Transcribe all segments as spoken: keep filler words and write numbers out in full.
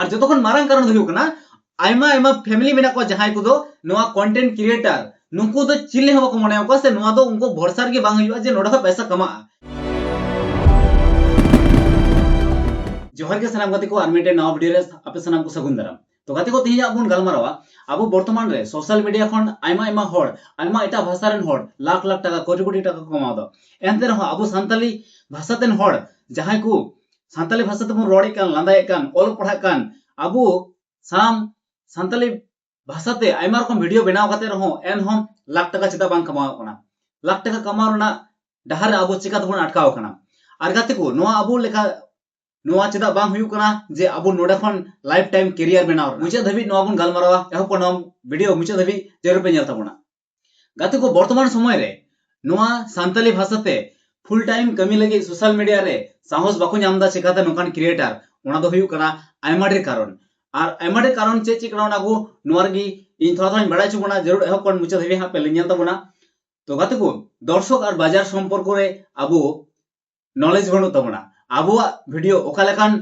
ᱟᱨ ᱡᱚᱛᱚ ᱠᱷᱚᱱ ᱢᱟᱨᱟᱝ ᱠᱟᱨᱚᱱ ᱫᱚ ᱦᱩᱭᱩᱜ ᱠᱟᱱᱟ, ᱟᱭᱢᱟ ᱟᱭᱢᱟ ᱯᱷᱮᱢᱤᱞᱤ ᱢᱮᱱᱟᱜ ᱠᱚᱣᱟ ᱡᱟᱦᱟᱸᱭ ᱠᱚᱫᱚ ᱱᱚᱣᱟ ᱠᱚᱱᱴᱮᱱᱴ ᱠᱨᱤᱭᱮᱴᱟᱨ ᱱᱩᱠᱩ ᱫᱚ ᱪᱤᱞᱤ ᱦᱚᱸ ᱵᱟᱠᱚ ᱢᱚᱱᱮ ᱟᱠᱚᱣᱟ, ᱥᱮ ᱱᱚᱣᱟ ᱫᱚ ᱩᱱᱠᱩ ᱵᱷᱚᱨᱥᱟ ᱨᱮᱜᱮ ᱵᱟᱝ ᱦᱩᱭᱩᱜᱼᱟ ᱡᱮ ᱱᱚᱰᱮ ᱠᱷᱚᱱ ᱯᱚᱭᱥᱟ ᱠᱟᱢᱟᱜᱼᱟ᱾ ᱡᱚᱦᱟᱨ ᱜᱮ ᱥᱟᱱᱟᱢ ᱜᱟᱛᱮ ᱠᱚ, ᱟᱨ ᱢᱤᱫᱴᱮᱱ ᱱᱟᱣᱟ ᱵᱷᱤᱰᱤᱭᱳ ᱨᱮ ᱟᱯᱮ ᱥᱟᱱᱟᱢ ᱠᱚ ᱥᱟᱹᱜᱩᱱ ᱫᱟᱨᱟᱢ᱾ ᱛᱚ ᱜᱟᱛᱮ ᱠᱚ, ᱛᱮᱦᱮᱧᱟᱜ ᱵᱚᱱ ᱜᱟᱞᱢᱟᱨᱟᱣᱟ ᱟᱵᱚ ᱵᱚᱨᱛᱚᱢᱟᱱ ᱨᱮ ᱥᱳᱥᱟᱞ ᱢᱤᱰᱤᱭᱟ ᱠᱷᱚᱱ ᱟᱭᱢᱟ ᱟᱭᱢᱟ ᱦᱚᱲ, ᱟᱭᱢᱟ ᱮᱴᱟᱜ ᱵᱷᱟᱥᱟ ᱨᱮᱱ ᱦᱚᱲ ᱞᱟᱠᱷ ᱞᱟᱠᱷ ᱴᱟᱠᱟ, ᱠᱳᱴᱤ ᱠᱳᱴᱤ ᱴᱟᱠᱟ ᱠᱚ ᱠᱟᱢᱟᱣ ᱮᱫᱟ᱾ ᱮᱱᱛᱮ ᱨᱮᱦᱚᱸ ᱟᱵᱚ ᱥᱟᱱᱛᱟᱞᱤ ᱵᱷᱟᱥᱟ ᱛᱮᱱ ᱦᱚᱲ ᱡᱟᱦᱟᱸᱭ ᱠᱚ ᱥᱟᱱᱛᱟᱞᱤ ᱵᱷᱟᱥᱟ ᱛᱮᱵᱚᱱ ᱨᱚᱲᱮᱫ ᱠᱟᱱ, ᱞᱟᱸᱫᱟᱭᱮᱫ ᱠᱟᱱ, ᱚᱞᱚᱜ ᱯᱟᱲᱦᱟᱜ ᱠᱟᱱ, ᱟᱵᱚ ᱥᱟᱱᱟᱢ ᱥᱟᱱᱛᱟᱞᱤ ᱵᱷᱟᱥᱟᱛᱮ ᱟᱭᱢᱟ ᱨᱚᱠᱚᱢ ᱵᱷᱤᱰᱤᱭᱳ ᱵᱮᱱᱟᱣ ᱠᱟᱛᱮ ᱨᱮᱦᱚᱸ ᱮᱱᱦᱚᱸ ᱞᱟᱠᱷ ᱴᱟᱠᱟ ᱪᱮᱫᱟᱜ ᱵᱟᱝ ᱠᱟᱢᱟᱣ ᱠᱟᱱᱟ? ᱞᱟᱠᱷ ᱴᱟᱠᱟ ᱠᱟᱢᱟᱣ ᱨᱮᱱᱟᱜ ᱰᱟᱦᱟᱨ ᱨᱮ ᱟᱵᱚ ᱪᱤᱠᱟ ᱛᱮᱵᱚᱱ ᱟᱴᱠᱟᱣ ᱠᱟᱱᱟ? ᱟᱨ ᱜᱟᱛᱮ ᱠᱚ, ᱱᱚᱣᱟ ᱟᱵᱚ ᱞᱮᱠᱟ ᱱᱚᱣᱟ ᱪᱮᱫᱟᱜ ᱵᱟᱝ ᱦᱩᱭᱩᱜ ᱠᱟᱱᱟ ᱡᱮ ᱟᱵᱚ ᱱᱚᱰᱮ ᱠᱷᱚᱱ ᱞᱟᱭᱤᱯᱷ ᱴᱟᱭᱤᱢ ᱠᱮᱨᱤᱭᱟᱨ ᱵᱮᱱᱟᱣ ᱨᱮᱱᱟᱜ? ᱢᱩᱪᱟᱹᱫ ᱫᱷᱟᱹᱵᱤᱡ ᱱᱚᱣᱟ ᱵᱚᱱ ᱜᱟᱞᱢᱟᱨᱟᱣᱟ, ᱮᱦᱚᱵ ᱠᱷᱚᱱ ᱱᱚᱣᱟ ᱵᱷᱤᱰᱤᱭᱳ ᱢᱩᱪᱟᱹᱫ ᱫᱷᱟᱹᱵᱤᱡ ᱡᱟᱹᱨᱩᱲ ᱯᱮ ᱧᱮᱞ ᱛᱟᱵᱚᱱᱟ᱾ ᱜᱟᱛᱮ ᱠᱚ, ᱵᱚᱨᱛᱚᱢᱟᱱ ᱥᱚᱢᱚᱭ ᱨᱮ ᱱᱚᱣᱟ ᱥᱟᱱᱛᱟᱞᱤ ᱵᱷᱟᱥᱟᱛᱮ ᱯᱷᱩᱞ ᱴᱟᱭᱤᱢ ᱠᱟᱹᱢᱤ ᱞᱟᱹᱜᱤᱫ ᱥᱳᱥᱟᱞ ᱢᱤᱰᱤᱭᱟ ᱨᱮ ᱥᱟᱦᱚᱥ ᱵᱟᱠᱚ ᱧᱟᱢ ᱮᱫᱟ᱾ ᱪᱮᱠᱟᱛᱮ ᱱᱚᱝᱠᱟᱱ ᱠᱨᱤᱭᱮᱴᱟᱨ? ᱚᱱᱟ ᱫᱚ ᱦᱩᱭᱩᱜ ᱠᱟᱱᱟ ᱟᱭᱢᱟ ᱰᱷᱮᱨ ᱠᱟᱨᱚᱱ᱾ ᱟᱨ ᱟᱭᱢᱟ ᱰᱷᱮᱨ ᱠᱟᱨᱚᱱ ᱪᱮᱫ ᱪᱮᱫ ᱠᱟᱱᱟ, ᱚᱱᱟ ᱠᱚ ᱱᱚᱣᱟ ᱨᱮᱜᱮ ᱤᱧ ᱛᱷᱚᱲᱟ ᱛᱷᱚᱲᱟᱧ ᱵᱟᱲᱟᱭ ᱦᱚᱪᱚ ᱵᱚᱱᱟ᱾ ᱡᱟᱹᱨᱩᱲ ᱮᱦᱚᱵ ᱠᱷᱚᱱ ᱢᱩᱪᱟᱹᱫ ᱫᱷᱟᱹᱵᱤᱡ ᱦᱟᱸᱜ ᱯᱮ ᱧᱮᱞ ᱛᱟᱵᱚᱱᱟ᱾ ᱛᱚ ᱜᱟᱛᱮ ᱠᱚ, ᱫᱚᱨᱥᱚᱠ ᱟᱨ ᱵᱟᱡᱟᱨ ᱥᱚᱢᱯᱚᱨᱠᱚ ᱨᱮ ᱟᱵᱚ ᱱᱚᱞᱮᱡᱽ ᱵᱟᱹᱱᱩᱜ ᱛᱟᱵᱚᱱᱟ᱾ ᱟᱵᱚᱣᱟᱜ ᱵᱷᱤᱰᱤᱭᱳ ᱚᱠᱟ ᱞᱮᱠᱟᱱ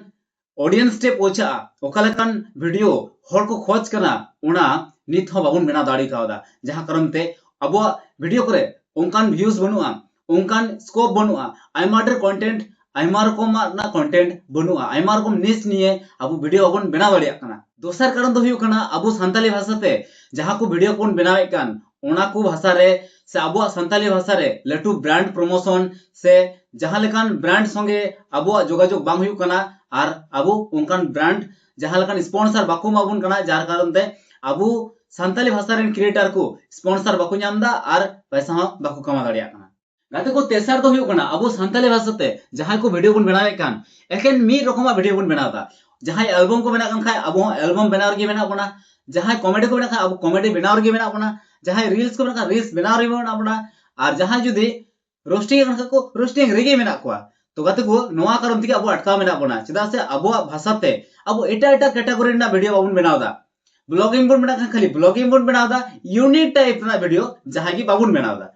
ᱚᱰᱤᱭᱮᱱᱥ ᱴᱷᱮᱡ ᱯᱳᱣᱪᱷᱟᱜᱼᱟ, ᱚᱠᱟ ᱞᱮᱠᱟᱱ ᱵᱷᱤᱰᱤᱭᱳ ᱦᱚᱲ ᱠᱚ ᱠᱷᱚᱡᱽ ᱠᱟᱱᱟ, ᱚᱱᱟ ᱱᱤᱛ ᱦᱚᱸ ᱵᱟᱵᱚᱱ ᱵᱮᱱᱟᱣ ᱫᱟᱲᱮ ᱠᱟᱣᱫᱟ᱾ ᱡᱟᱦᱟᱸ ᱠᱟᱨᱚᱱ ᱛᱮ ᱟᱵᱚᱣᱟᱜ ᱵᱷᱤᱰᱤᱭᱳ ᱠᱚᱨᱮ ᱚᱱᱠᱟᱱ ᱵᱷᱤᱭᱩᱡᱽ ᱵᱟᱹᱱᱩᱜᱼᱟ, ᱚᱱᱠᱟᱱ ᱥᱠᱳᱯ ᱵᱟᱹᱱᱩᱜᱼᱟ, ᱟᱭᱢᱟ ᱰᱷᱮᱨ ᱠᱚᱱᱴᱮᱱᱴ, ᱟᱭᱢᱟ ᱨᱚᱠᱚᱢᱟᱜ ᱨᱮᱱᱟᱜ ᱠᱚᱱᱴᱮᱱᱴ ᱵᱟᱹᱱᱩᱜᱼᱟ, ᱟᱭᱢᱟ ᱨᱚᱠᱚᱢ ᱱᱤᱥ ᱱᱤᱭᱮ ᱟᱵᱚ ᱵᱷᱤᱰᱤᱭᱳ ᱵᱟᱵᱚᱱ ᱵᱮᱱᱟᱣ ᱫᱟᱲᱮᱭᱟᱜ ᱠᱟᱱᱟ᱾ ᱫᱚᱥᱟᱨ ᱠᱟᱨᱚᱱ ᱫᱚ ᱦᱩᱭᱩᱜ ᱠᱟᱱᱟ, ᱟᱵᱚ ᱥᱟᱱᱛᱟᱞᱤ ᱵᱷᱟᱥᱟᱛᱮ ᱡᱟᱦᱟᱸ ᱠᱚ ᱵᱷᱤᱰᱤᱭᱳ ᱠᱚᱵᱚᱱ ᱵᱮᱱᱟᱣᱮᱫ ᱠᱟᱱ, ᱚᱱᱟ ᱠᱚ ᱵᱷᱟᱥᱟ ᱨᱮ ᱥᱮ ᱟᱵᱚᱣᱟᱜ ᱥᱟᱱᱛᱟᱞᱤ ᱵᱷᱟᱥᱟ ᱨᱮ ᱞᱟᱹᱴᱩ ᱵᱨᱟᱱᱰ ᱯᱨᱚᱢᱳᱥᱚᱱ ᱥᱮ ᱡᱟᱦᱟᱸ ᱞᱮᱠᱟᱱ ᱵᱨᱟᱱᱰ ᱥᱚᱸᱜᱮ ᱟᱵᱚᱣᱟᱜ ᱡᱳᱜᱟᱡᱳᱜᱽ ᱵᱟᱝ ᱦᱩᱭᱩᱜ ᱠᱟᱱᱟ, ᱟᱨ ᱟᱵᱚ ᱚᱱᱠᱟᱱ ᱵᱨᱟᱱᱰ ᱡᱟᱦᱟᱸ ᱞᱮᱠᱟᱱ ᱥᱯᱚᱱᱥᱟᱨ ᱵᱟᱠᱚ ᱮᱢᱟ ᱵᱚᱱ ᱠᱟᱱᱟ, ᱡᱟᱨ ᱠᱟᱨᱚᱱ ᱛᱮ ᱟᱵᱚ ᱥᱟᱱᱛᱟᱞᱤ ᱵᱷᱟᱥᱟ ᱨᱮᱱ ᱠᱨᱤᱭᱮᱴᱟᱨ ᱠᱚ ᱥᱯᱚᱱᱥᱟᱨ ᱵᱟᱠᱚ ᱧᱟᱢ ᱮᱫᱟ ᱟᱨ ᱯᱚᱭᱥᱟ ᱦᱚᱸ ᱵᱟᱠᱚ ᱠᱟᱢᱟᱣ ᱫᱟᱲᱮᱭᱟᱜ ᱠᱟᱱᱟ᱾ ᱜᱟᱛᱮ ᱠᱚ, ᱛᱮᱥᱟᱨ ᱫᱚ ᱦᱩᱭᱩᱜ ᱠᱟᱱᱟ, ᱟᱵᱚ ᱥᱟᱱᱛᱟᱞᱤ ᱵᱷᱟᱥᱟᱛᱮ ᱡᱟᱦᱟᱸᱭ ᱠᱚ ᱵᱷᱤᱰᱤᱭᱳ ᱵᱚᱱ ᱵᱮᱱᱟᱣᱮᱫ ᱠᱟᱱ, ᱮᱠᱮᱱ ᱢᱤᱫ ᱨᱚᱠᱚᱢᱟᱜ ᱵᱷᱤᱰᱤᱭᱳ ᱵᱚᱱ ᱵᱮᱱᱟᱣ ᱮᱫᱟ᱾ ᱡᱟᱦᱟᱸᱭ ᱮᱞᱵᱚᱢ ᱠᱚ ᱵᱮᱱᱟᱜ ᱠᱟᱱ ᱠᱷᱟᱡ, ᱟᱵᱚ ᱦᱚᱸ ᱮᱞᱵᱚᱢ ᱵᱮᱱᱟᱣ ᱨᱮᱜᱮ ᱢᱮᱱᱟᱜ ᱵᱚᱱᱟ᱾ ᱡᱟᱦᱟᱸᱭ ᱠᱚᱢᱮᱰᱤ ᱠᱚ ᱵᱮᱱᱟᱜ ᱠᱷᱟᱡ, ᱟᱵᱚ ᱠᱚᱢᱮᱰᱤ ᱵᱮᱱᱟᱣ ᱨᱮᱜᱮ ᱢᱮᱱᱟᱜ ᱵᱚᱱᱟ᱾ ᱡᱟᱦᱟᱸᱭ ᱨᱤᱞᱥ ᱠᱚ ᱵᱮᱱᱟᱜ ᱠᱷᱟᱡ, ᱨᱤᱞᱥ ᱵᱮᱱᱟᱣ ᱨᱮᱜᱮ ᱢᱮᱱᱟᱜ ᱵᱚᱱᱟ᱾ ᱟᱨ ᱡᱟᱦᱟᱸᱭ ᱡᱩᱫᱤ ᱨᱳᱥᱴᱤᱝ ᱠᱟᱱ ᱠᱷᱟᱡ ᱠᱚ, ᱨᱳᱥᱴᱤᱝ ᱨᱮᱜᱮ ᱢᱮᱱᱟᱜ ᱠᱚᱣᱟ᱾ ᱛᱚ ᱜᱟᱛᱮ ᱠᱚ, ᱱᱚᱣᱟ ᱠᱟᱨᱚᱱ ᱛᱮᱜᱮ ᱟᱵᱚ ᱟᱴᱠᱟᱣ ᱢᱮᱱᱟᱜ ᱵᱚᱱᱟ, ᱪᱮᱫᱟᱜ ᱥᱮ ᱟᱵᱚᱣᱟᱜ ᱵᱷᱟᱥᱟᱛᱮ ᱟᱵᱚ ᱮᱴᱟᱜ ᱮᱴᱟᱜ ᱠᱮᱴᱟᱜᱚᱨᱤ ᱨᱮᱱᱟᱜ ᱵᱷᱤᱰᱤᱭᱳ ᱵᱟᱵᱚᱱ ᱵᱮᱱᱟᱣ ᱮᱫᱟ᱾ ᱵᱞᱚᱜᱤᱝ ᱵᱚᱱ ᱵᱮᱱᱟᱣ ᱠᱷᱟᱱ ᱠᱷᱟᱹᱞᱤ ᱵᱞᱚᱜᱤᱝ ᱵᱚᱱ ᱵᱮᱱᱟᱣ ᱮᱫᱟ, ᱤᱭᱩᱱᱤᱠ ᱴᱟᱭᱤᱯ ᱨᱮᱱᱟᱜ ᱵᱷᱤᱰᱤᱭᱳ ᱡᱟᱦᱟᱸ ᱜᱮ ᱵᱟᱵᱚᱱ ᱵᱮᱱᱟᱣ ᱮᱫᱟ᱾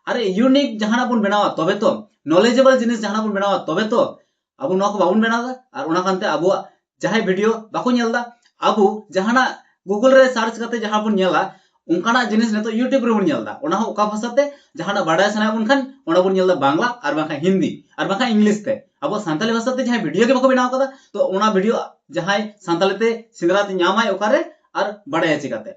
ᱟᱨ ᱤᱭᱩᱱᱤᱠ ᱡᱟᱦᱟᱱᱟᱜ ᱵᱚᱱ ᱵᱮᱱᱟᱣᱟ ᱛᱚᱵᱮ ᱛᱚ, ᱱᱚᱞᱮᱡᱮᱵᱚᱞ ᱡᱤᱱᱤᱥ ᱡᱟᱦᱟᱱᱟᱜ ᱵᱚᱱ ᱵᱮᱱᱟᱣᱟ ᱛᱚᱵᱮ ᱛᱚ᱾ ᱟᱵᱚ ᱱᱚᱣᱟ ᱠᱚ ᱵᱟᱵᱚᱱ ᱵᱮᱱᱟᱣ ᱮᱫᱟ, ᱟᱨ ᱚᱱᱟ ᱠᱟᱨᱚᱱ ᱛᱮ ᱟᱵᱚᱣᱟᱜ ᱡᱟᱦᱟᱸᱭ ᱵᱷᱤᱰᱤᱭᱳ ᱵᱟᱠᱚ ᱧᱮᱞ ᱮᱫᱟ, ᱟᱵᱚ ᱡᱟᱦᱟᱱᱟᱜ ᱜᱩᱜᱩᱞ ᱨᱮ ᱥᱟᱨᱪ ᱠᱟᱛᱮ ᱡᱟᱦᱟᱸ ᱵᱚᱱ ᱧᱮᱞᱟ, ᱚᱱᱠᱟᱱᱟᱜ ᱡᱤᱱᱤᱥ ᱱᱤᱛᱚᱜ ᱭᱩᱴᱤᱭᱩᱵᱽ ᱨᱮᱵᱚᱱ ᱧᱮᱞ ᱮᱫᱟ᱾ ᱚᱱᱟ ᱦᱚᱸ ᱚᱠᱟ ᱵᱷᱟᱥᱟᱛᱮ? ᱡᱟᱦᱟᱱᱟᱜ ᱵᱟᱰᱟᱭ ᱥᱟᱱᱟᱭᱮᱫ ᱵᱚᱱ ᱠᱷᱟᱱ ᱚᱱᱟ ᱵᱚᱱ ᱧᱮᱞ ᱮᱫᱟ ᱵᱟᱝᱞᱟ ᱟᱨ ᱵᱟᱝᱠᱷᱟᱱ ᱦᱤᱱᱫᱤ ᱟᱨ ᱵᱟᱝᱠᱷᱟᱱ ᱤᱝᱞᱤᱥ ᱛᱮ᱾ ᱟᱵᱚ ᱥᱟᱱᱛᱟᱞᱤ ᱵᱷᱟᱥᱟᱛᱮ ᱡᱟᱦᱟᱸᱭ ᱵᱷᱤᱰᱤᱭᱳ ᱜᱮ ᱵᱟᱠᱚ ᱵᱮᱱᱟᱣ ᱠᱟᱫᱟ, ᱛᱚ ᱚᱱᱟ ᱵᱷᱤᱰᱤᱭᱳ ᱡᱟᱦᱟᱸᱭ ᱥᱟᱱᱛᱟᱞᱤ ᱛᱮ ᱥᱮᱸᱫᱽᱨᱟ ᱛᱮ ᱧᱟᱢᱟᱭ ᱚᱠᱟᱨᱮ ᱟᱨ ᱵᱟᱰᱟᱭᱟ ᱪᱤᱠᱟᱛᱮ?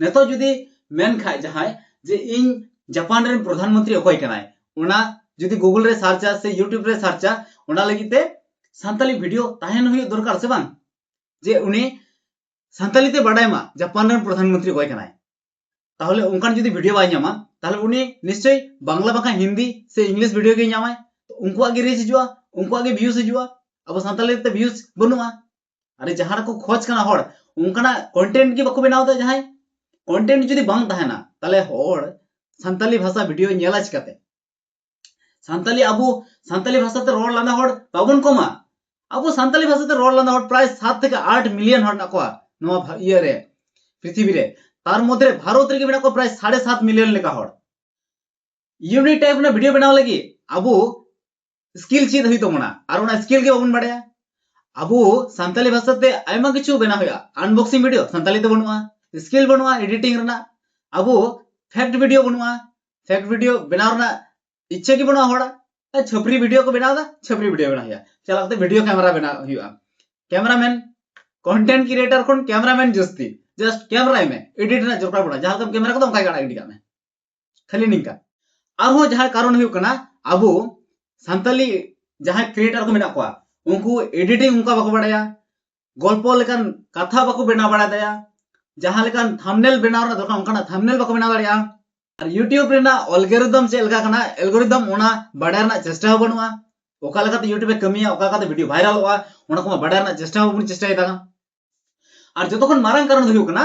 ᱱᱤᱛᱚᱜ ᱡᱩᱫᱤ ᱢᱮᱱ ᱠᱷᱟᱡ ᱡᱟᱦᱟᱸᱭ ᱡᱮ ᱤᱧ ᱡᱟᱯᱟᱱ ᱨᱮᱱ ᱯᱨᱚᱫᱷᱟᱱ ᱢᱚᱱᱛᱨᱤ ᱚᱠᱚᱭ ᱠᱟᱱᱟᱭ, ᱚᱱᱟ ᱡᱩᱫᱤ ᱜᱩᱜᱩᱞ ᱨᱮ ᱥᱟᱨᱪᱟ ᱥᱮ ᱭᱩᱴᱤᱭᱩᱵᱽ ᱨᱮ ᱥᱟᱨᱪᱟ, ᱚᱱᱟ ᱞᱟᱹᱜᱤᱫ ᱛᱮ ᱥᱟᱱᱛᱟᱞᱤ ᱵᱷᱤᱰᱤᱭᱳ ᱛᱟᱦᱮᱱ ᱦᱩᱭᱩᱜ ᱫᱚᱨᱠᱟᱨ ᱥᱮ ᱵᱟᱝ? ᱡᱮ ᱩᱱᱤ ᱥᱟᱱᱛᱟᱞᱤ ᱛᱮ ᱵᱟᱰᱟᱭ ᱢᱟ ᱡᱟᱯᱟᱱ ᱨᱮᱱ ᱯᱨᱚᱫᱷᱟᱱ ᱢᱚᱱᱛᱨᱤ ᱚᱠᱚᱭ ᱠᱟᱱᱟᱭ᱾ ᱛᱟᱦᱚᱞᱮ ᱚᱱᱠᱟᱱ ᱡᱩᱫᱤ ᱵᱷᱤᱰᱤᱭᱳ ᱵᱟᱭ ᱧᱟᱢᱟ, ᱛᱟᱦᱚᱞᱮ ᱩᱱᱤ ᱱᱤᱥᱪᱳᱭ ᱵᱟᱝᱞᱟ ᱵᱟᱝᱠᱷᱟᱱ ᱦᱤᱱᱫᱤ ᱥᱮ ᱤᱝᱞᱤᱥ ᱵᱷᱤᱰᱤᱭᱳ ᱜᱮ ᱧᱟᱢᱟᱭ᱾ ᱛᱚ ᱩᱱᱠᱩᱣᱟᱜ ᱜᱮ ᱨᱤᱪ ᱦᱤᱡᱩᱜᱼᱟ, ᱩᱱᱠᱩᱣᱟᱜ ᱜᱮ ᱵᱷᱤᱭᱩᱡᱽ ᱦᱤᱡᱩᱜᱼᱟ᱾ ᱟᱵᱚ ᱥᱟᱱᱛᱟᱞᱤ ᱛᱮ ᱵᱷᱤᱭᱩᱡᱽ ᱵᱟᱹᱱᱩᱜᱼᱟ᱾ ᱟᱨ ᱡᱟᱦᱟᱸ ᱨᱮᱠᱚ ᱠᱷᱚᱡᱽ ᱠᱟᱱᱟ ᱦᱚᱲ, ᱚᱱᱠᱟᱱᱟᱜ ᱠᱚᱱᱴᱮᱱᱴ ᱜᱮ ᱵᱟᱠᱚ ᱵᱮᱱᱟᱣ ᱮᱫᱟ᱾ ᱡᱟᱦᱟᱸᱭ ᱠᱚᱱᱴᱮᱱᱴ ᱡᱩᱫᱤ ᱵᱟᱝ ᱛᱟᱦᱮᱱᱟ, ᱛᱟᱦᱚᱞᱮ ᱦᱚᱲ ᱥᱟᱱᱛᱟᱞᱤ ᱵᱷᱟᱥᱟ ᱵᱷᱤᱰᱤᱭᱳ ᱧᱮᱞᱟ ᱪᱤᱠᱟᱛᱮ? ᱥᱟᱱᱛᱟᱞᱤ, ᱟᱵᱚ ᱥᱟᱱᱛᱟᱞᱤ ᱵᱷᱟᱥᱟᱛᱮ ᱨᱚᱲ ᱞᱟᱸᱫᱟ ᱦᱚᱲ ᱵᱟᱵᱚᱱ ᱠᱚᱢᱟ᱾ ᱟᱵᱚ ᱥᱟᱱᱛᱟᱞᱤ ᱵᱷᱟᱥᱟᱛᱮ ᱨᱚᱲ ᱞᱟᱸᱫᱟ ᱦᱚᱲ ᱯᱨᱟᱭ ᱥᱟᱛ ᱛᱷᱮᱠᱮ ᱟᱴ ᱢᱤᱞᱤᱭᱚᱱ ᱦᱚᱲ ᱢᱮᱱᱟᱜ ᱠᱚᱣᱟ ᱱᱚᱣᱟ ᱵᱷᱟ-, ᱤᱭᱟᱹ ᱨᱮ, ᱯᱨᱤᱛᱷᱤᱵᱤ ᱨᱮ᱾ ᱛᱟᱨ ᱢᱚᱫᱽᱫᱷᱮ ᱨᱮ ᱵᱷᱟᱨᱚᱛ ᱨᱮᱜᱮ ᱢᱮᱱᱟᱜ ᱠᱚᱣᱟ ᱯᱨᱟᱭ ᱥᱟᱲᱮ ᱥᱟᱛ ᱢᱤᱞᱤᱭᱚᱱ ᱞᱮᱠᱟ ᱦᱚᱲ᱾ ᱤᱭᱩᱱᱤᱠ ᱴᱟᱭᱤᱯ ᱨᱮᱱᱟᱜ ᱵᱷᱤᱰᱤᱭᱳ ᱵᱮᱱᱟᱣ ᱞᱟᱹᱜᱤᱫ ᱟᱵᱚ ᱥᱠᱤᱞ ᱪᱮᱫ ᱦᱩᱭᱩᱜ ᱛᱟᱵᱚᱱᱟ, ᱟᱨ ᱚᱱᱟ ᱥᱠᱤᱞ ᱜᱮ ᱵᱟᱵᱚᱱ ᱵᱟᱲᱟᱭᱟ᱾ ᱟᱵᱚ ᱥᱟᱱᱛᱟᱞᱤ ᱵᱷᱟᱥᱟᱛᱮ ᱟᱭᱢᱟ ᱠᱤᱪᱷᱩ ᱵᱮᱱᱟᱣ ᱦᱩᱭᱩᱜᱼᱟ, ᱟᱱᱵᱚᱠᱥᱤᱝ ᱵᱷᱤᱰᱤᱭᱳ ᱥᱟᱱᱛᱟᱞᱤ ᱛᱮ ᱵᱟᱹᱱᱩᱜᱼᱟ, ᱥᱠᱤᱞ ᱵᱟᱹᱱᱩᱜᱼᱟ ᱮᱰᱤᱴᱤᱝ ᱨᱮᱱᱟᱜ, ᱟᱵᱚ ᱯᱷᱮᱠᱴ ᱵᱷᱤᱰᱤᱭᱳ ᱵᱟᱹᱱᱩᱜᱼᱟ, ᱯᱷᱮᱠᱴ ᱵᱷᱤᱰᱤᱭᱳ ᱵᱮᱱᱟᱣ ᱨᱮᱱᱟᱜ ᱤᱪᱪᱷᱟᱹ ᱜᱮ ᱵᱟᱹᱱᱩᱜᱼᱟ ᱦᱚᱲᱟᱜ᱾ ᱟᱨ ᱪᱷᱟᱹᱯᱨᱤ ᱵᱷᱤᱰᱤᱭᱳ ᱠᱚ ᱵᱮᱱᱟᱣ ᱮᱫᱟ, ᱪᱷᱟᱹᱯᱨᱤ ᱵᱷᱤᱰᱤᱭᱳ ᱵᱮᱱᱟᱣ ᱦᱩᱭᱩᱜᱼᱟ, ᱪᱟᱞᱟᱣ ᱠᱟᱛᱮ ᱵᱷᱤᱰᱤᱭᱳ ᱠᱮᱢᱮᱨᱟ ᱵᱮᱱᱟᱣ ᱦᱩᱭᱩᱜᱼᱟ᱾ ᱠᱮᱢᱮᱨᱟᱢᱮᱱ, ᱠᱚᱱᱴᱮᱱᱴ ᱠᱨᱤᱭᱮᱴᱟᱨ ᱠᱷᱚᱱ ᱠᱮᱢᱮᱨᱟᱢᱮᱱ ᱡᱟᱹᱥᱛᱤ, ᱡᱟᱥᱴ ᱠᱮᱢᱮᱨᱟᱭ ᱢᱮ, ᱮᱰᱤᱴ ᱨᱮᱱᱟᱜ ᱡᱚᱨᱠᱟᱨ ᱵᱟᱹᱱᱩᱜᱼᱟ, ᱡᱟᱦᱟᱸ ᱞᱮᱠᱟᱢ ᱠᱮᱢᱮᱨᱟ ᱠᱟᱫᱟ ᱚᱱᱠᱟ ᱜᱮ ᱟᱲᱟᱜ ᱜᱤᱰᱤ ᱠᱟᱜ ᱢᱮ, ᱠᱷᱟᱹᱞᱤ ᱱᱤᱝᱠᱟ᱾ ᱟᱨᱦᱚᱸ ᱡᱟᱦᱟᱸ ᱠᱟᱨᱚᱱ ᱦᱩᱭᱩᱜ ᱠᱟᱱᱟ, ᱟᱵᱚ ᱥᱟᱱᱛᱟᱞᱤ ᱡᱟᱦᱟᱸᱭ ᱠᱨᱤᱭᱮᱴᱟᱨ ᱠᱚ ᱢᱮᱱᱟᱜ ᱠᱚᱣᱟ, ᱩᱱᱠᱩ ᱮᱰᱤᱴᱤᱝ ᱚᱱᱠᱟ ᱵᱟᱠᱚ ᱵᱟᱲᱟᱭᱟ, ᱜᱚᱞᱯᱚ ᱞᱮᱠᱟᱱ ᱠᱟᱛᱷᱟ ᱵᱟᱠᱚ ᱵᱮᱱᱟᱣ ᱵᱟᱲᱟᱭ ᱫᱟᱲᱮᱭᱟᱜᱼᱟ, ᱡᱟᱦᱟᱸ ᱞᱮᱠᱟᱱ ᱛᱷᱟᱢᱵᱱᱮᱞ ᱵᱮᱱᱟᱣ ᱨᱮᱱᱟᱜ ᱫᱚᱨᱠᱟᱨ, ᱚᱱᱠᱟᱱᱟᱜ ᱛᱷᱟᱢᱵᱱᱮᱞ ᱵᱟᱠᱚ ᱵᱮᱱᱟᱣ ᱫᱟᱲᱮᱭᱟᱜᱼᱟ᱾ ᱟᱨ ᱭᱩᱴᱤᱭᱩᱵᱽ ᱨᱮᱱᱟᱜ ᱚᱞᱜᱚᱨᱤᱫᱚᱢ ᱪᱮᱫ ᱞᱮᱠᱟ ᱠᱟᱱᱟ, ᱮᱞᱜᱚᱨᱤᱫᱚᱢ, ᱚᱱᱟ ᱵᱟᱰᱟᱭ ᱨᱮᱱᱟᱜ ᱪᱮᱥᱴᱟ ᱦᱚᱸ ᱵᱟᱹᱱᱩᱜᱼᱟ᱾ ᱚᱠᱟ ᱞᱮᱠᱟᱛᱮ ᱭᱩᱴᱤᱭᱩᱵᱽ ᱮ ᱠᱟᱹᱢᱤᱭᱟ, ᱚᱠᱟ ᱞᱮᱠᱟᱛᱮ ᱵᱷᱤᱰᱤᱭᱳ ᱵᱷᱟᱭᱨᱟᱞᱚᱜᱼᱟ, ᱚᱱᱟ ᱠᱚᱢᱟ ᱵᱟᱰᱟᱭ ᱨᱮᱱᱟᱜ ᱪᱮᱥᱴᱟ ᱦᱚᱸ ᱵᱟᱵᱚᱱ ᱪᱮᱥᱴᱟᱭᱮᱫᱟ᱾ ᱟᱨ ᱡᱚᱛᱚ ᱠᱷᱚᱱ ᱢᱟᱨᱟᱝ ᱠᱟᱨᱚᱱ ᱫᱚ ᱦᱩᱭᱩᱜ ᱠᱟᱱᱟ,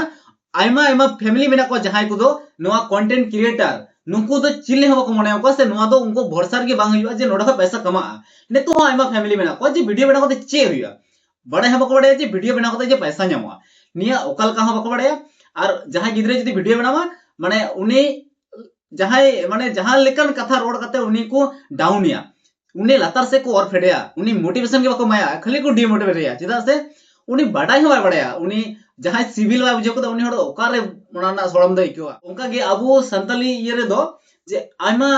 ᱟᱭᱢᱟ ᱟᱭᱢᱟ ᱯᱷᱮᱢᱤᱞᱤ ᱢᱮᱱᱟᱜ ᱠᱚᱣᱟ ᱡᱟᱦᱟᱸᱭ ᱠᱚᱫᱚ ᱱᱚᱣᱟ ᱠᱚᱱᱴᱮᱱᱴ ᱠᱨᱤᱭᱮᱴᱟᱨ, ᱱᱩᱠᱩ ᱫᱚ ᱪᱤᱞᱤ ᱦᱚᱸ ᱵᱟᱠᱚ ᱢᱚᱱᱮᱭᱟᱠᱚᱣᱟ ᱥᱮ ᱱᱚᱣᱟ ᱫᱚ ᱩᱱᱠᱩ ᱵᱷᱚᱨᱥᱟ ᱨᱮᱜᱮ ᱵᱟᱝ ᱦᱩᱭᱩᱜᱼᱟ ᱡᱮ ᱱᱚᱰᱮ ᱠᱷᱚᱱ ᱯᱚᱭᱥᱟ ᱠᱟᱢᱟᱜᱼᱟ᱾ ᱱᱤᱛᱚᱜ ᱦᱚᱸ ᱟᱭᱢᱟ ᱯᱷᱮᱢᱤᱞᱤ ᱢᱮᱱᱟᱜ ᱠᱚᱣᱟ ᱡᱮ ᱵᱷᱤᱰᱤᱭᱳ ᱵᱮᱱᱟᱣ ᱠᱟᱛᱮ ᱪᱮᱫ ᱦᱩᱭᱩᱜᱼᱟ, ᱵᱟᱲᱟᱭ ᱦᱚᱸ ᱵᱟᱠᱚ ᱵᱟᱲᱟᱭᱟ ᱡᱮ ᱵᱷᱤᱰᱤᱭᱳ ᱵᱮᱱᱟᱣ ᱠᱟᱛᱮ ᱡᱮ ᱯᱚᱭᱥᱟ ᱧᱟᱢᱚᱜᱼᱟ, ᱱᱤᱭᱟᱹ ᱚᱠᱟ ᱞᱮᱠᱟ ᱦᱚᱸ ᱵᱟᱠᱚ ᱵᱟᱲᱟᱭᱟ᱾ ᱟᱨ ᱡᱟᱦᱟᱸᱭ ᱜᱤᱫᱽᱨᱟᱹ ᱡᱩᱫᱤ ᱵᱷᱤᱰᱤᱭᱳ ᱵᱮᱱᱟᱣᱟ, ᱢᱟᱱᱮ ᱩᱱᱤ ᱡᱟᱦᱟᱸᱭ, ᱢᱟᱱᱮ ᱡᱟᱦᱟᱸ ᱞᱮᱠᱟᱱ ᱠᱟᱛᱷᱟ ᱨᱚᱲ ᱠᱟᱛᱮ ᱩᱱᱤ ᱠᱚ ᱰᱟᱣᱩᱱᱮᱭᱟ, ᱩᱱᱤ ᱞᱟᱛᱟᱨ ᱥᱮᱫ ᱠᱚ ᱚᱨ ᱯᱷᱮᱰᱮᱭᱟ, ᱩᱱᱤ ᱢᱳᱴᱤᱵᱷᱮᱥᱚᱱ ᱜᱮ ᱵᱟᱠᱚ ᱮᱢᱟᱭᱟ, ᱠᱷᱟᱹᱞᱤ ᱠᱚ ᱰᱤᱢᱳᱴᱤᱵᱷᱮᱴᱮᱭᱟ᱾ ᱪᱮᱫᱟᱜ ᱥᱮ ᱩᱱᱤ ᱵᱟᱰᱟᱭ ᱦᱚᱸ ᱵᱟᱭ ᱵᱟᱰᱟᱭᱟ᱾ ᱩᱱᱤ ᱡᱟᱦᱟᱸᱭ ᱥᱤᱵᱤᱞ ᱵᱟᱭ ᱵᱩᱡᱷᱟᱹᱣ ᱠᱟᱫᱟ, ᱩᱱᱤ ᱦᱚᱲ ᱫᱚ ᱚᱠᱟᱨᱮ ᱚᱱᱟ ᱨᱮᱱᱟᱜ ᱥᱚᱲᱚᱢ ᱫᱚᱭ ᱟᱹᱭᱠᱟᱹᱣᱟ? ᱚᱱᱠᱟᱜᱮ ᱟᱵᱚ ᱥᱟᱱᱛᱟᱞᱤ ᱤᱭᱟᱹ ᱨᱮᱫᱚ ᱡᱮ ᱟᱭᱢᱟ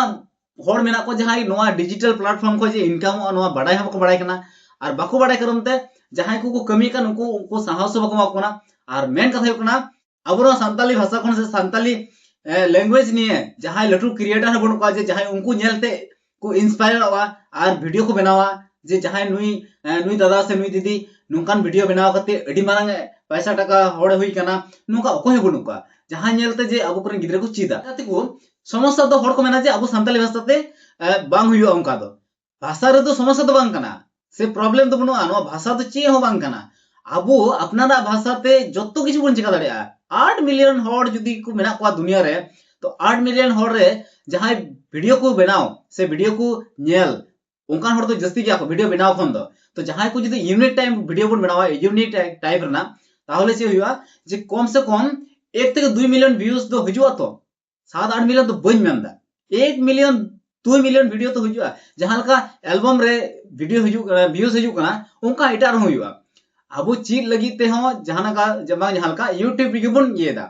ᱦᱚᱲ ᱢᱮᱱᱟᱜ ᱠᱚᱣᱟ ᱡᱟᱦᱟᱸᱭ ᱱᱚᱣᱟ ᱰᱤᱡᱤᱴᱟᱞ ᱯᱞᱟᱴᱯᱷᱚᱨᱢ ᱠᱷᱚᱱ ᱡᱮ ᱤᱱᱠᱟᱢᱚᱜᱼᱟ, ᱱᱚᱣᱟ ᱵᱟᱰᱟᱭ ᱦᱚᱸ ᱵᱟᱠᱚ ᱵᱟᱲᱟᱭ ᱠᱟᱱᱟ᱾ ᱟᱨ ᱵᱟᱠᱚ ᱵᱟᱲᱟᱭ ᱠᱟᱨᱚᱱ ᱛᱮ ᱡᱟᱦᱟᱸᱭ ᱠᱚᱠᱚ ᱠᱟᱹᱢᱤᱭᱮᱫ ᱠᱟᱱ, ᱩᱱᱠᱩ, ᱩᱱᱠᱩ ᱥᱟᱦᱚᱥ ᱦᱚᱸ ᱵᱟᱠᱚ ᱮᱢᱟ ᱠᱚ ᱠᱟᱱᱟ᱾ ᱟᱨ ᱢᱮᱱ ᱠᱟᱛᱷᱟ ᱦᱩᱭᱩᱜ ᱠᱟᱱᱟ, ᱟᱵᱚ ᱱᱚᱣᱟ ᱥᱟᱱᱛᱟᱞᱤ ᱵᱷᱟᱥᱟ ᱠᱷᱚᱱ ᱥᱮ ᱥᱟᱱᱛᱟᱞᱤ, ᱮ, ᱞᱮᱝᱜᱩᱭᱮᱡᱽ ᱱᱤᱭᱮ ᱡᱟᱦᱟᱸᱭ ᱞᱟᱹᱴᱩ ᱠᱨᱤᱭᱮᱴᱟᱨ ᱦᱚᱸ ᱵᱟᱹᱱᱩᱜ ᱠᱚᱣᱟ ᱡᱮ ᱡᱟᱦᱟᱸᱭ ᱩᱱᱠᱩ ᱧᱮᱞᱛᱮ ᱠᱚ ᱤᱱᱥᱯᱟᱭᱟᱨᱚᱜᱼᱟ ᱟᱨ ᱵᱷᱤᱰᱤᱭᱳ ᱠᱚ ᱵᱮᱱᱟᱣᱟ ᱡᱮ ᱡᱟᱦᱟᱸᱭ ᱱᱩᱭ, ᱮ, ᱱᱩᱭ ᱫᱟᱫᱟ ᱥᱮ ᱱᱩᱭ ᱫᱤᱫᱤ ᱱᱚᱝᱠᱟᱱ ᱵᱷᱤᱰᱤᱭᱳ ᱵᱮᱱᱟᱣ ᱠᱟᱛᱮ ᱟᱹᱰᱤ ᱢᱟᱨᱟᱝ, ᱮ, ᱯᱟᱭᱥᱟ ᱴᱟᱠᱟ ᱦᱚᱲᱮ ᱦᱩᱭ ᱠᱟᱱᱟ, ᱱᱚᱝᱠᱟ ᱚᱠᱚᱭ ᱦᱚᱸ ᱵᱟᱹᱱᱩᱜ ᱠᱚᱣᱟ ᱡᱟᱦᱟᱸᱭ ᱧᱮᱞᱛᱮ ᱡᱮ ᱟᱵᱚ ᱠᱚᱨᱮᱱ ᱜᱤᱫᱽᱨᱟᱹ ᱠᱚ ᱪᱮᱫᱟ᱾ ᱜᱟᱛᱮ ᱠᱚ, ᱥᱚᱢᱚᱥᱥᱟ ᱫᱚ ᱦᱚᱲ ᱠᱚ ᱢᱮᱱᱟ ᱡᱮ ᱟᱵᱚ ᱥᱟᱱᱛᱟᱞᱤ ᱵᱷᱟᱥᱟ ᱛᱮ, ᱮ, ᱵᱟᱝ ᱦᱩᱭᱩᱜᱼᱟ ᱚᱱᱠᱟ ᱫᱚ᱾ ᱵᱷᱟᱥᱟ ᱨᱮᱫᱚ ᱥᱚᱢᱚᱥᱥᱟ ᱫᱚ ᱵᱟᱝ ᱠᱟᱱᱟ, ᱥᱮ ᱯᱨᱚᱵᱞᱮᱢ ᱫᱚ ᱵᱟᱹᱱᱩᱜᱼᱟ, ᱱᱚᱣᱟ ᱵᱷᱟᱥᱟ ᱫᱚ ᱪᱮᱫ ᱦᱚᱸ ᱵᱟᱝ ᱠᱟᱱᱟ᱾ ᱟᱵᱚ ᱟᱯᱱᱟᱨᱟᱜ ᱵᱷᱟᱥᱟ ᱛᱮ ᱡᱚᱛᱚ ᱠᱤᱪᱷᱩ ᱵᱚᱱ ᱪᱮᱠᱟ ᱫᱟᱲᱮᱭᱟᱜᱼᱟ᱾ ᱟᱴ ᱢᱤᱞᱤᱭᱚᱱ ᱦᱚᱲ ᱡᱩᱫᱤ ᱠᱚ ᱢᱮᱱᱟᱜ ᱠᱚᱣᱟ ᱫᱩᱱᱤᱭᱟᱹ ᱨᱮ, ᱛᱚ ᱟᱴ ᱢᱤᱞᱤᱭᱚᱱ ᱦᱚᱲ ᱨᱮ ᱡᱟᱦᱟᱸᱭ ᱵᱷᱤᱰᱤᱭᱳ ᱠᱚ ᱵᱮᱱᱟᱣ ᱥᱮ ᱵᱷᱤᱰᱤᱭᱳ ᱠᱚ ᱧᱮᱞ, ᱚᱱᱠᱟᱱ ᱦᱚᱲ ᱫᱚ ᱡᱟᱹᱥᱛᱤ ᱜᱮᱭᱟ ᱠᱚ ᱵᱷᱤᱰᱤᱭᱳ ᱵᱮᱱᱟᱣ ᱠᱷᱚᱱ ᱫᱚ᱾ ᱛᱚ ᱡᱟᱦᱟᱸᱭ ᱠᱚ ᱡᱩᱫᱤ ᱤᱭᱩᱱᱤᱠ ᱴᱟᱭᱤᱯ ᱵᱷᱤᱰᱤᱭᱳ ᱵᱚᱱ ᱵᱮᱱᱟᱣᱟ, ᱤᱭᱩᱱᱤᱠ ᱴᱟᱭᱤᱯ ᱨᱮᱱᱟᱜ, ᱛᱟᱦᱚᱞᱮ ᱪᱮᱫ ᱦᱩᱭᱩᱜᱼᱟ ᱡᱮ ᱠᱚᱢ ᱥᱮ ᱠᱚᱢ ᱮᱠ ᱛᱷᱮᱠᱮ ᱫᱩᱭ ᱢᱤᱞᱤᱭᱚᱱ ᱵᱷᱤᱭᱩᱡᱽ ᱫᱚ ᱦᱤᱡᱩᱜᱼᱟ᱾ ᱛᱚ ᱥᱟᱛ ᱟᱴ ᱢᱤᱞᱤᱭᱚᱱ ᱫᱚ ᱵᱟᱹᱧ ᱢᱮᱱᱫᱟ, ᱮᱠ ᱢᱤᱞᱤᱭᱚᱱ ᱫᱩᱭ ᱢᱤᱞᱤᱭᱚᱱ ᱵᱷᱤᱰᱤᱭᱳ ᱛᱚ ᱦᱤᱡᱩᱜᱼᱟ᱾ ᱡᱟᱦᱟᱸ ᱞᱮᱠᱟ ᱮᱞᱵᱟᱢ ᱨᱮ ᱵᱷᱤᱰᱤᱭᱳ ᱦᱤᱡᱩᱜ ᱠᱟᱱᱟ, ᱵᱷᱤᱭᱩᱡᱽ ᱦᱤᱡᱩᱜ ᱠᱟᱱᱟ, ᱚᱱᱠᱟ ᱮᱴᱟᱜ ᱨᱮᱦᱚᱸ ᱦᱩᱭᱩᱜᱼᱟ᱾ ᱟᱵᱚ ᱪᱮᱫ ᱞᱟᱹᱜᱤᱫ ᱛᱮᱦᱚᱸ ᱡᱟᱦᱟᱸ ᱞᱮᱠᱟ, ᱡᱮ ᱵᱟᱝ ᱡᱟᱦᱟᱸ ᱞᱮᱠᱟ YouTube ᱨᱮᱜᱮ ᱵᱚᱱ ᱤᱭᱟᱹᱭᱮᱫᱟ᱾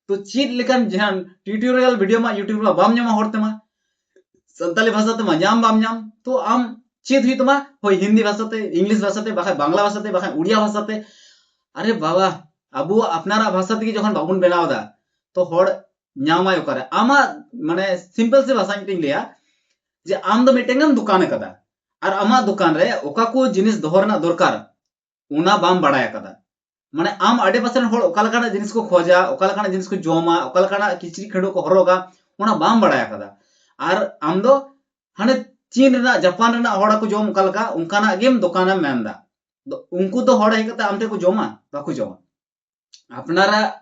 ᱛᱚ ᱪᱮᱫ ᱞᱮᱠᱟᱱ ᱡᱟᱦᱟᱸ ᱴᱤᱭᱩᱴᱳᱨᱤᱭᱟᱞ ᱵᱷᱤᱰᱤᱭᱳ ᱢᱟ YouTube ᱨᱮ ᱵᱟᱢ ᱧᱟᱢᱟ ᱦᱚᱲ ᱛᱮᱢᱟ, ᱥᱟᱱᱛᱟᱞᱤ ᱵᱷᱟᱥᱟ ᱛᱮᱢᱟ ᱧᱟᱢ ᱵᱟᱢ ᱧᱟᱢ᱾ ᱛᱚ ᱟᱢ ᱪᱮᱫ ᱦᱩᱭᱩᱜ ᱛᱟᱢᱟ, ᱦᱳᱭ ᱦᱤᱱᱫᱤ ᱵᱷᱟᱥᱟᱛᱮ, ᱤᱝᱞᱤᱥ ᱵᱷᱟᱥᱟᱛᱮ, ᱵᱟᱠᱷᱟᱡ ᱵᱟᱝᱞᱟ ᱵᱷᱟᱥᱟᱛᱮ, ᱵᱟᱠᱷᱟᱡ ᱩᱲᱤᱭᱟ ᱵᱷᱟᱥᱟᱛᱮ᱾ ᱟᱨᱮ ᱵᱟᱵᱟ, ᱟᱵᱚᱣᱟᱜ ᱟᱯᱱᱟᱨᱟᱜ ᱵᱷᱟᱥᱟ ᱛᱮᱜᱮ ᱡᱚᱠᱷᱚᱱ ᱵᱟᱵᱚᱱ ᱵᱮᱱᱟᱣ ᱮᱫᱟ, ᱛᱚ ᱦᱚᱲ ᱧᱟᱢᱟᱭ ᱚᱠᱟᱨᱮ? ᱟᱢᱟᱜ ᱢᱟᱱᱮ ᱥᱤᱢᱯᱮᱞ ᱥᱮ ᱵᱷᱟᱥᱟ ᱢᱤᱫᱴᱮᱱ ᱞᱟᱹᱭᱟ ᱡᱮ ᱟᱢ ᱫᱚ ᱢᱤᱫᱴᱮᱱ ᱮᱢ ᱫᱚᱠᱟᱱ ᱟᱠᱟᱫᱟ, ᱟᱨ ᱟᱢᱟᱜ ᱫᱚᱠᱟᱱ ᱨᱮ ᱚᱠᱟ ᱠᱚ ᱡᱤᱱᱤᱥ ᱫᱚᱦᱚ ᱨᱮᱱᱟᱜ ᱫᱚᱨᱠᱟᱨ, ᱚᱱᱟ ᱵᱟᱢ ᱵᱟᱲᱟᱭ ᱟᱠᱟᱫᱟ᱾ ᱢᱟᱱᱮ ᱟᱢ ᱟᱰᱮᱯᱟᱥᱮ ᱨᱮᱱ ᱦᱚᱲ ᱚᱠᱟ ᱞᱮᱠᱟᱱᱟᱜ ᱡᱤᱱᱤᱥ ᱠᱚ ᱠᱷᱚᱡᱟ, ᱚᱠᱟ ᱞᱮᱠᱟᱱᱟᱜ ᱡᱤᱱᱤᱥ ᱠᱚ ᱡᱚᱢᱟ, ᱚᱠᱟ ᱞᱮᱠᱟᱱᱟᱜ ᱠᱤᱪᱨᱤᱡ ᱠᱷᱟᱹᱰᱩ ᱠᱚ ᱦᱚᱨᱚᱜᱟ, ᱚᱱᱟ ᱵᱟᱢ ᱵᱟᱲᱟᱭ ᱟᱠᱟᱫᱟ᱾ ᱟᱨ ᱟᱢ ᱫᱚ ᱦᱟᱱᱮ ᱪᱤᱱ ᱨᱮᱱᱟᱜ, ᱡᱟᱯᱟᱱ ᱨᱮᱱᱟᱜ ᱦᱚᱲ ᱠᱚ ᱡᱚᱢ ᱚᱠᱟ ᱞᱮᱠᱟ, ᱚᱱᱠᱟᱱᱟᱜ ᱜᱮᱢ ᱫᱚᱠᱟᱱᱮᱢ ᱢᱮᱱᱫᱟ᱾ ᱫᱚ ᱩᱱᱠᱩ ᱫᱚ ᱦᱚᱲ ᱦᱮᱡ ᱠᱟᱛᱮ ᱟᱢ ᱴᱷᱮᱱ ᱠᱚ ᱡᱚᱢᱟ? ᱵᱟᱠᱚ ᱡᱚᱢᱟ᱾ ᱟᱯᱱᱟᱨᱟᱜ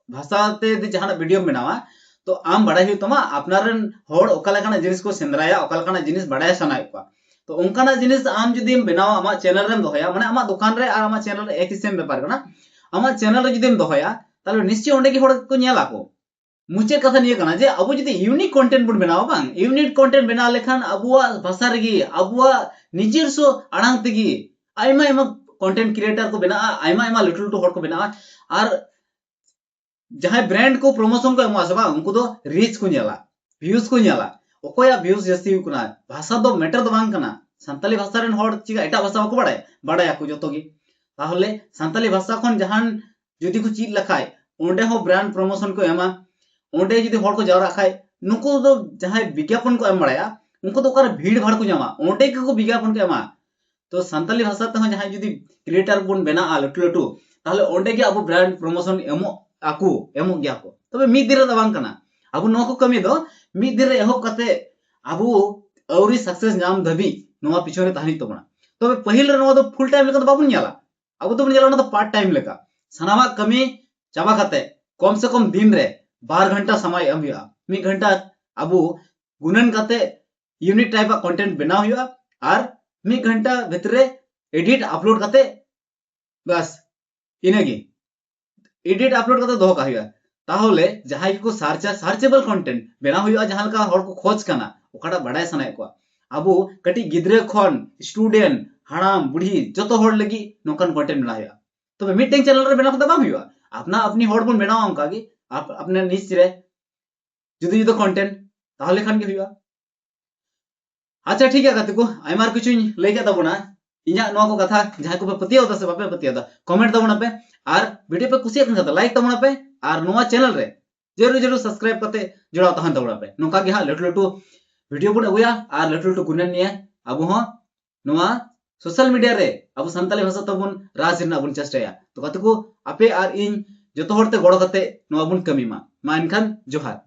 ᱵᱷᱟᱥᱟ ᱛᱮ ᱡᱩᱫᱤ ᱡᱟᱦᱟᱱᱟᱜ ᱵᱷᱤᱰᱤᱭᱳᱢ ᱵᱮᱱᱟᱣᱟ, ᱛᱚ ᱟᱢ ᱵᱟᱲᱟᱭ ᱦᱩᱭᱩᱜ ᱛᱟᱢᱟ ᱟᱯᱱᱟᱨ ᱨᱮᱱ ᱦᱚᱲ ᱚᱠᱟ ᱞᱮᱠᱟᱱᱟᱜ ᱡᱤᱱᱤᱥ ᱠᱚ ᱥᱮᱸᱫᱽᱨᱟᱭᱟ, ᱚᱠᱟ ᱞᱮᱠᱟᱱᱟᱜ ᱡᱤᱱᱤᱥ ᱵᱟᱲᱟᱭ ᱥᱟᱱᱟᱭᱮᱫ ᱠᱚᱣᱟ᱾ ᱛᱚ ᱚᱱᱠᱟᱱᱟᱜ ᱡᱤᱱᱤᱥ ᱟᱢ ᱡᱩᱫᱤᱢ ᱵᱮᱱᱟᱣᱟ, ᱟᱢᱟᱜ ᱪᱮᱱᱮᱞ ᱨᱮᱢ ᱫᱚᱦᱚᱭᱟ, ᱢᱟᱱᱮ ᱟᱢᱟᱜ ᱫᱚᱠᱟᱱ ᱨᱮ ᱟᱨ ᱟᱢᱟᱜ ᱪᱮᱱᱮᱞ ᱨᱮ ᱮᱠ ᱤ ᱥᱮᱢ ᱵᱮᱯᱟᱨ ᱠᱟᱱᱟ᱾ ᱟᱢᱟᱜ ᱪᱮᱱᱮᱞ ᱨᱮ ᱡᱩᱫᱤᱢ ᱫᱚᱦᱚᱭᱟ, ᱛᱟᱦᱞᱮ ᱱᱤᱥᱪᱚᱭ ᱚᱸᱰᱮ ᱜᱮ ᱦᱚᱲ ᱠᱚ ᱧᱮᱞ ᱟᱠᱚ᱾ ᱢᱩᱪᱟᱹᱫ ᱠᱟᱛᱷᱟ ᱱᱤᱭᱟᱹ ᱠᱟᱱᱟ ᱡᱮ ᱟᱵᱚ ᱡᱩᱫᱤ ᱤᱭᱩᱱᱤᱠ ᱠᱚᱱᱴᱮᱱᱴ ᱵᱚᱱ ᱵᱮᱱᱟᱣᱟ, ᱵᱟᱝ, ᱤᱭᱩᱱᱤᱠ ᱠᱚᱱᱴᱮᱱᱴ ᱵᱮᱱᱟᱣ ᱞᱮᱠᱷᱟᱱ ᱟᱵᱚᱣᱟᱜ ᱵᱷᱟᱥᱟ ᱨᱮᱜᱮ, ᱟᱵᱚᱣᱟᱜ ᱱᱤᱡᱮᱨᱥᱚ ᱟᱲᱟᱝ ᱛᱮᱜᱮ ᱟᱭᱢᱟ ᱟᱭᱢᱟ content creator ᱠᱚ ᱵᱮᱱᱟᱜᱼᱟ, ᱟᱭᱢᱟ ᱟᱭᱢᱟ ᱞᱟᱹᱴᱩ ᱞᱟᱹᱴᱩ ᱦᱚᱲ ᱠᱚ ᱵᱮᱱᱟᱜᱼᱟ᱾ ᱟᱨ ᱡᱟᱦᱟᱸᱭ brand ᱠᱚ promotion ᱠᱚ ᱮᱢᱚᱜᱼᱟ ᱥᱮ ᱵᱟᱝ, ᱩᱱᱠᱩ ᱫᱚ reach ᱠᱚ ᱧᱮᱞᱟ, views ᱠᱚ ᱧᱮᱞᱟ, ᱚᱠᱚᱭᱟᱜ views ᱡᱟᱹᱥᱛᱤ ᱦᱩᱭᱩᱜ ᱠᱟᱱᱟ᱾ ᱵᱷᱟᱥᱟ ᱫᱚ matter ᱫᱚ ᱵᱟᱝ ᱠᱟᱱᱟ᱾ ᱥᱟᱱᱛᱟᱞᱤ ᱵᱷᱟᱥᱟ ᱨᱮᱱ ᱦᱚᱲ ᱪᱤᱠᱟ ᱮᱴᱟᱜ ᱵᱷᱟᱥᱟ ᱵᱟᱠᱚ ᱵᱟᱲᱟᱭᱟ? ᱵᱟᱲᱟᱭᱟᱠᱚ ᱡᱚᱛᱚ ᱜᱮ᱾ ᱛᱟᱦᱚᱞᱮ ᱥᱟᱱᱛᱟᱞᱤ ᱵᱷᱟᱥᱟ ᱠᱷᱚᱱ ᱡᱟᱦᱟᱱ ᱡᱩᱫᱤ ᱠᱚ ᱪᱮᱫ ᱞᱮᱠᱷᱟᱡ, ᱚᱸᱰᱮ ᱦᱚᱸ brand promotion ᱠᱚ ᱮᱢᱟ, ᱚᱸᱰᱮ ᱡᱩᱫᱤ ᱦᱚᱲ ᱠᱚ ᱡᱟᱣᱨᱟᱜ ᱠᱷᱟᱡ, ᱱᱩᱠᱩ ᱫᱚ ᱡᱟᱦᱟᱸᱭ ᱵᱤᱜᱽᱜᱟᱯᱚᱱ ᱠᱚ ᱮᱢ ᱵᱟᱲᱟᱭᱟ, ᱩᱱᱠᱩ ᱫᱚ ᱚᱠᱟᱨᱮ ᱵᱷᱤᱲ ᱵᱷᱟᱲ ᱠᱚ ᱧᱟᱢᱟ? ᱚᱸᱰᱮ ᱜᱮᱠᱚ ᱵᱤᱜᱽᱜᱟᱯᱚᱱ ᱠᱚ ᱮᱢᱟ᱾ ᱛᱚ ᱥᱟᱱᱛᱟᱞᱤ ᱵᱷᱟᱥᱟ ᱛᱮᱦᱚᱸ ᱡᱟᱦᱟᱸᱭ ᱡᱩᱫᱤ creator ᱵᱚᱱ ᱵᱮᱱᱟᱜᱼᱟ ᱞᱟᱹᱴᱩ ᱞᱟᱹᱴᱩ, ᱛᱟᱦᱚᱞᱮ ᱚᱸᱰᱮ ᱜᱮ ᱟᱵᱚ brand promotion ᱮᱢᱚᱜ ᱟᱠᱚ, ᱮᱢᱚᱜ ᱜᱮᱭᱟ ᱠᱚ᱾ ᱛᱚᱵᱮ ᱢᱤᱫ ᱫᱤᱱ ᱨᱮ ᱫᱚ ᱵᱟᱝ ᱠᱟᱱᱟ᱾ ᱟᱵᱚ ᱱᱚᱣᱟ ᱠᱚ ᱠᱟᱹᱢᱤ ᱫᱚ ᱢᱤᱫ ᱫᱤᱱ ᱨᱮ ᱮᱦᱚᱵ ᱠᱟᱛᱮ ᱟᱵᱚ ᱟᱹᱣᱨᱤ success ᱧᱟᱢ ᱫᱷᱟᱹᱵᱤᱡ ᱱᱚᱣᱟ ᱯᱤᱪᱷᱚᱱ ᱨᱮ ᱛᱟᱦᱮᱸ ᱦᱩᱭᱩᱜ ᱛᱟᱵᱚᱱᱟ᱾ ᱛᱚᱵᱮ ᱯᱟᱹᱦᱤᱞ ᱨᱮ ᱱᱚᱣᱟ ᱫᱚ full time ᱞᱮᱠᱟ ᱫᱚ ᱵᱟᱵᱚᱱ ᱧᱮᱞᱟ, ᱟᱵᱚ ᱫᱚᱵᱚᱱ ᱧᱮᱞᱟ ᱚᱱᱟ ᱫᱚ part time ᱞᱮᱠᱟ᱾ ᱥᱟᱱᱟᱢᱟᱜ ᱠᱟᱹᱢᱤ ᱪᱟᱵᱟ ᱠᱟᱛᱮ ᱠᱚᱢ ᱥᱮ ᱠᱚᱢ ᱫᱤᱱ ᱨᱮ ᱵᱟᱨ ᱜᱷᱚᱱᱴᱟ ᱥᱚᱢᱚᱭ ᱮᱢ ᱦᱩᱭᱩᱜᱼᱟ᱾ ᱢᱤᱫ ᱜᱷᱚᱱᱴᱟ ᱟᱵᱚ ᱜᱩᱱᱟᱹᱱ ᱠᱟᱛᱮ unique type ᱟᱜ content ᱵᱮᱱᱟᱣ ᱦᱩᱭᱩᱜᱼᱟ ᱟᱨ ᱢᱤᱫ ᱜᱷᱚᱱᱴᱟ ᱵᱷᱤᱛᱨᱤ ᱨᱮ edit upload ᱠᱟᱛᱮ ᱵᱟᱥ ᱤᱱᱟᱹᱜᱮ᱾ Edit upload ᱠᱟᱛᱮ ᱫᱚᱦᱚ ᱠᱟᱜ ᱦᱩᱭᱩᱜᱼᱟ᱾ ᱛᱟᱦᱚᱞᱮ ᱡᱟᱦᱟᱸᱭ ᱜᱮᱠᱚ search ᱟ, searchable content ᱵᱮᱱᱟᱣ ᱦᱩᱭᱩᱜᱼᱟ, ᱡᱟᱦᱟᱸ ᱞᱮᱠᱟ ᱦᱚᱲ ᱠᱚ ᱠᱷᱚᱡᱽ ᱠᱟᱱᱟ, ᱚᱠᱟᱴᱟᱜ ᱵᱟᱰᱟᱭ ᱥᱟᱱᱟᱭᱮᱫ ᱠᱚᱣᱟ᱾ ᱟᱵᱚ ᱠᱟᱹᱴᱤᱡ ᱜᱤᱫᱽᱨᱟᱹ ᱠᱷᱚᱱ student, ᱦᱟᱲᱟᱢ ᱵᱩᱲᱦᱤ, ᱡᱚᱛᱚ ᱦᱚᱲ ᱞᱟᱹᱜᱤᱫ ᱱᱚᱝᱠᱟᱱ content ᱵᱮᱱᱟᱣ ᱦᱩᱭᱩᱜᱼᱟ᱾ ᱛᱚᱵᱮ ᱢᱤᱫᱴᱮᱱ channel ᱨᱮ ᱵᱮᱱᱟᱣ ᱠᱟᱛᱮ ᱵᱟᱝ ᱦᱩᱭᱩᱜᱼᱟ, ᱟᱯᱱᱟ ᱟᱯᱱᱤ ᱦᱚᱲ ᱵᱚᱱ ᱵᱮᱱᱟᱣᱟ ᱚᱱᱠᱟ ᱜᱮ ᱟᱯ-, ᱟᱯᱱᱟᱨ niche ᱨᱮ ᱡᱩᱫᱟᱹ ᱡᱩᱫᱟᱹ content, ᱛᱟᱦᱚᱞᱮ ᱠᱷᱟᱱ ᱜᱮ ᱦᱩᱭᱩᱜᱼᱟ᱾ ᱟᱪᱪᱷᱟ, ᱴᱷᱤᱠ ᱜᱮᱭᱟ ᱜᱟᱛᱮ ᱠᱚ, ᱟᱭᱢᱟ ᱠᱤᱪᱷᱩᱧ ᱞᱟᱹᱭ ᱠᱮᱫ ᱛᱟᱵᱚᱱᱟ᱾ ᱤᱧᱟᱹᱜ ᱱᱚᱣᱟ ᱠᱚ ᱠᱟᱛᱷᱟ ᱡᱟᱦᱟᱸᱭ ᱠᱚᱯᱮ ᱯᱟᱹᱛᱭᱟᱹᱣ ᱫᱟ ᱥᱮ ᱵᱟᱯᱮ ᱯᱟᱹᱛᱭᱟᱹᱣ ᱫᱟ, comment ᱛᱟᱵᱚᱱᱟ ᱯᱮ᱾ ᱟᱨ video ᱯᱮ ᱠᱩᱥᱤᱭᱟᱜ ᱠᱟᱱ ᱠᱷᱟᱱ ᱫᱚ like ᱛᱟᱵᱚᱱᱟ ᱯᱮ᱾ ᱟᱨ ᱱᱚᱣᱟ channel ᱨᱮ ᱡᱟᱹᱨᱩᱲ ᱡᱟᱹᱨᱩᱲ subscribe ᱠᱟᱛᱮ ᱡᱚᱲᱟᱣ ᱛᱟᱦᱮᱱ ᱛᱟᱵᱚᱱᱟ ᱯᱮ᱾ ᱱᱚᱝᱠᱟ ᱜᱮ ᱦᱟᱸᱜ ᱞᱟᱹᱴᱩ ᱞᱟᱹᱴᱩ video ᱵᱚᱱ ᱟᱹᱜᱩᱭᱟ ᱟᱨ ᱞᱟᱹᱴᱩ ᱞᱟᱹᱴᱩ ᱜᱩᱱᱟᱹᱱ ᱱᱤᱭᱮ ᱟᱵᱚ ᱦᱚᱸ ᱱᱚᱣᱟ social media ᱨᱮ ᱟᱵᱚ ᱥᱟᱱᱛᱟᱲᱤ ᱵᱷᱟᱥᱟ ᱛᱟᱵᱚᱱ ᱨᱟᱡᱽ ᱨᱮᱱᱟᱜ ᱵᱚᱱ ᱪᱮᱥᱴᱟᱭᱟ᱾ ᱛᱚ ᱜᱟᱛᱮ ᱠᱚ, ᱟᱯᱮ ᱟᱨ ᱤᱧ ᱡᱚᱛᱚ ᱦᱚᱲ ᱛᱮ ᱜᱚᱲᱚ ᱠᱟᱛᱮ ᱱᱚᱣᱟ ᱵᱚᱱ ᱠᱟᱹᱢᱤ ᱢᱟ᱾ ᱢᱟ ᱮᱱᱠᱷᱟᱱ ᱡᱚᱦᱟᱨ᱾